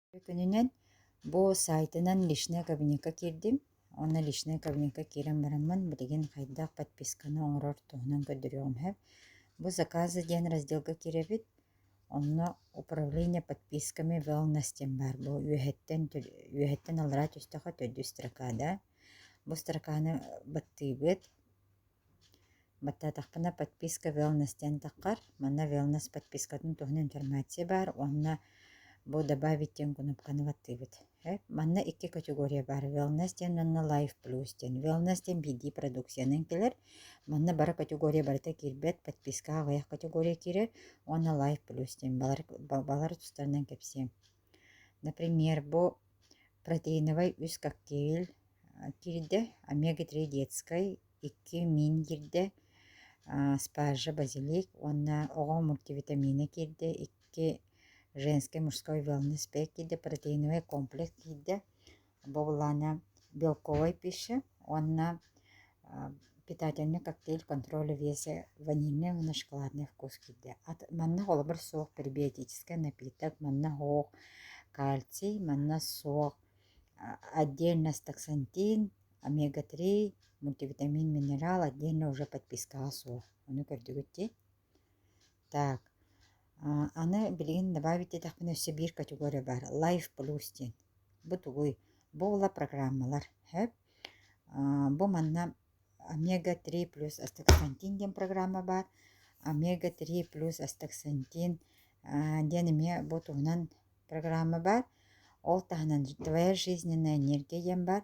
Күнүнэн бу сайтынан личнэй кабинекка киирдим. Уонна личнэй кабинекка киирэн бараммын билигин хайдах подписканы оҥорор туһунан көрдөрүөҕүм сөп. Бу заказы диэн разделга киирэбит. Онно управление подписками wellness диэн баар. Бу үөһэттэн үөһэттэн аллараа түстэххэ төрдүс строка да. Бу строканы баттыыбыт. Баттаатахпына подписка wellness диэн таххар. Манна wellness подпискатын туһунан информация баар уонна бу добавить диэн кнопканы баттыыбыт. Манна икки категория баар wellness диэн уонна life plus диэн. Wellness диэн биирдии продукциянан кэлэр. Манна бары категория барыта киирбэт, подпискаҕа аҕыйах категория киирэр уонна life plus диэн балар, балар тустарынан кэпсиэм. Например, бу протеиновай үс коктейль киирдэ, омега-3 детскай, икки миин киирдэ, спаржа базилик уонна оҕо мультивитамина киирдэ, икки женский мужской wellness pack киирдэ, протеиновай комплекс киирдэ, бу былаана белковай пища уонна питательный коктейль контроля веса ванильный уонна шоколадный вкус киирдэ. Манна холобур суох пребиотическай напиток, манна суох кальций, манна суох отдельно астаксантин, омега-3, мультивитамин, минерал отдельно уже подпискаҕа суох. Ону көрдүгүт дии. Так, аны билигин добавить диэтэхпинэ өссө биир категория баар Life Plus диэн. Бу тугуй? Бу ула программалар. Сөп? Бу манна омега-3 плюс астаксантин диэн программа баар. Омега-3 плюс астаксантин диэн эмиэ бу туһунан программа баар. Ол таһынан «Твоя жизненная энергия» диэн баар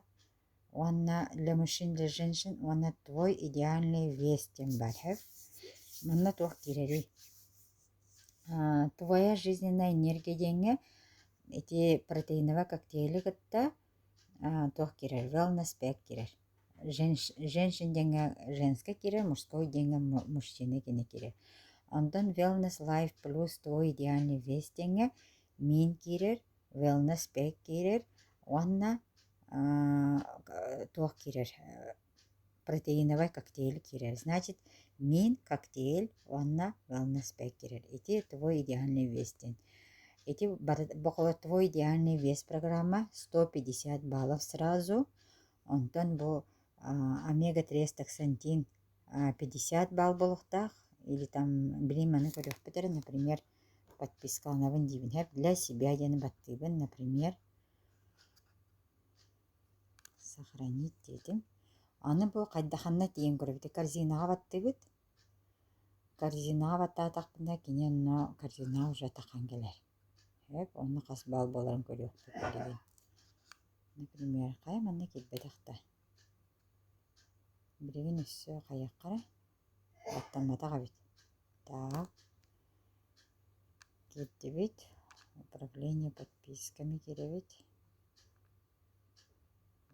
уонна «Для мужчин, для женщин» уонна «Твой идеальный вес» диэн баар. Сөп? Манна туох киирэрий? «Твоя жизненная энергия» диэҥҥэ ити протеиновай коктейли кытта туох киирэр? Wellness pack киирэр. Женщин диэҥҥэ женскэй киирэр, мужской диэҥҥэ мужчина кини киирэр. Онтон Wellness Life плюс Твой идеальный вес диэҥҥэ миин киирэр, Wellness pack киирэр уонна туох киирэр протеиновай коктейль киирэр. Значит, миин, коктейль уонна wellness pack киирэр. Ити твой идеальный вес диэн. Ити твой идеальный вес программа 150 баллов сразу. Онтон бу омега-3 астаксантин 50 балл буолуохтаах или там билигин маны көрүөхпүт эрэ, например, подпискаланабын диибин для себя диэни баттыыбын, например, сохранить диэтим. Аны бу хайдаханна тиийэн көрөбүт корзинаҕа баттыыбыт. Корзинаҕа баттаатахпына кини онно корзинаҕа уже тахан кэлэр. Эп онно хас балл буоларын көрүөхпүт билигин. Например, хайа манна киирбэтэх да. Билигин өссө хайыахха эрэ баттамматах эбит. Так. Киирдибит. Управление подписками киирэбит.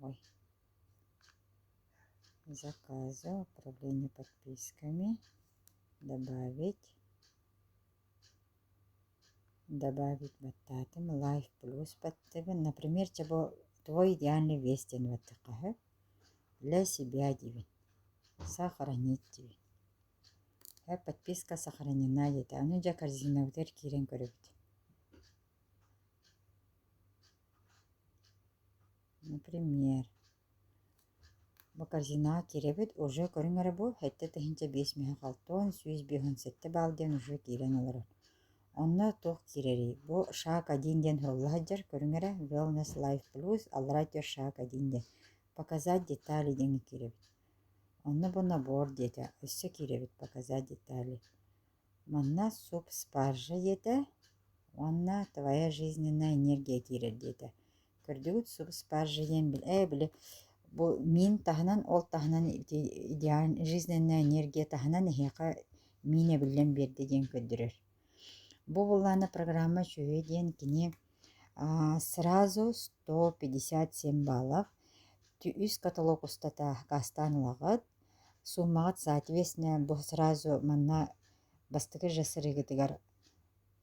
Ой. Заказы, управление подписками. Добавить. Добавить баттаатым. Life плюс баттыбын. Например, чэ бу твой идеальный вес диэн баттахха сөп. Для себя диибин. Сохранить диибин. Подписка сохранена диэтэ. Аны дьэ корзинабытыгар киирэн көрөбүт. Например, бу корзинаҕа киирэбит, уже көрүҥ эрэ бу 7 тыһыынча 5 мүһэх 6 157 балл диэн уже киирэн олорор. Онно туох киирэрий? Бу шаг один диэн сурулла сылдьар, көрүҥ эрэ Wellness Life Plus, аллараа өттүгэр шаг один диэн. Показать детали диэҥҥэ киирэбит. Онно бу набор диэтэ, өссө киирэбит показать детали. Манна суп спаржа диэтэ уонна твоя жизненная энергия киирэр диэтэ. Көрдүгүт суп спаржа диэн били бу миин таһынан ол таһынан ити идеальный жизненная энергия таһынан эһиэхэ миин эбиллэн биэрдэ диэн көрдөрөр. Бу былаана программа үчүгэй диэн кини сразу 157 баллов үс каталог устата аккаастаан ылаҕыт. Сууммаҕыт соответственно бу сразу манна бастакы же сырыыгытыгар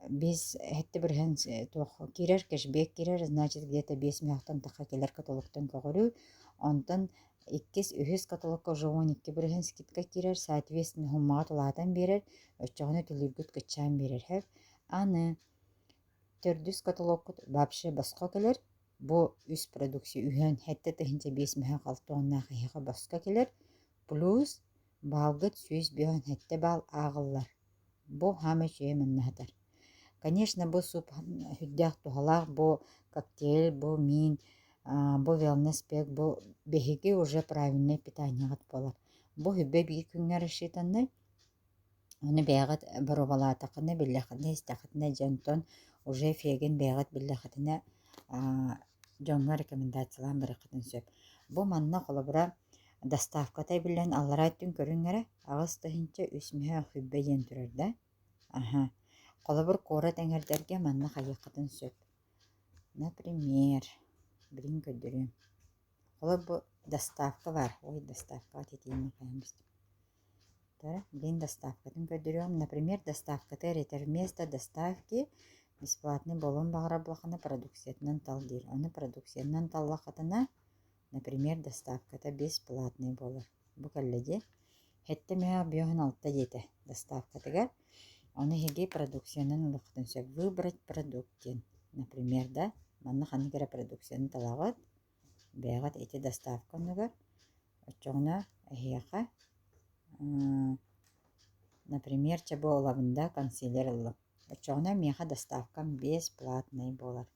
биэс сэттэ бырыһыан туох киирэр кэшбэк киирэр значит где-то биэс мөһөөхтөн тахха кэлэр каталогтан көҕүрүү онтон иккис үһүс каталогка уже 12 бырыһыан скидка киирэр соответственно суммаҕыт улаатан биэрэр оччоҕуна төлүүргүт кыччаан биэрэр сөп аны. Төрдүс каталогкут вообще босхо кэлэр. Бу үс продукция үһүөн 7 5 мөһөх алтуоннаах эһиэхэ босхо кэлэр. Плюс баалгыт 157 баал ааҕыллар. Бу хаамай үчүгэй манна сытар. Конечно, бу суп сүрдээх туһалаах, бу коктейль, бу миин, бу wellness pack, бу биһиги уже правильное питаниеҕыт буолар. Бу сүбэ биир күҥҥэ рассчитанный. Ону бэйэҕит боруобалаатаххына, биллэххитинэ, истэххитинэ дьэ онтон уже эффегин бэйэҕит биллэххитинэ дьоҥҥо рекомендациялаан барыаххытын сөп. Бу манна холобура доставката эбиллэн аллараа өттүн көрүҥ эрэ 8 300 сүүрбэ диэн турар да. Аһа. Холобур, куорат эҥэрдэргэ манна хайыаххытын сөп. Например, билигин көрдөрүөм. Холобур, бу доставка баар. Ой, доставкаҕа титииммин хайаан бистим. Билигин доставкатын көрдөрүөм. Например, доставката эрэтэр вместо доставки бесплатный буолуон баҕарар буоллаххына продукциятынан тал диир. Ону продукциянан таллаххытына, например, доставката бесплатный буолар. Бу кэллэ дии. Сэттэ мөһөөх биэһин алта диэтэ доставкатыгар. Ону эһиги продукциянан ылыаххытын сөп. Выбрать продукт диэн. Например, да, манна ханнык эрэ продукцияны талаҕыт. Бэйэҕит ити доставка оннугар. Оччоҕуна эһиэхэ, например, чэ бу ылабын да консилер ыллым. Оччоҕуна миэхэ доставкам бесплатный буолар.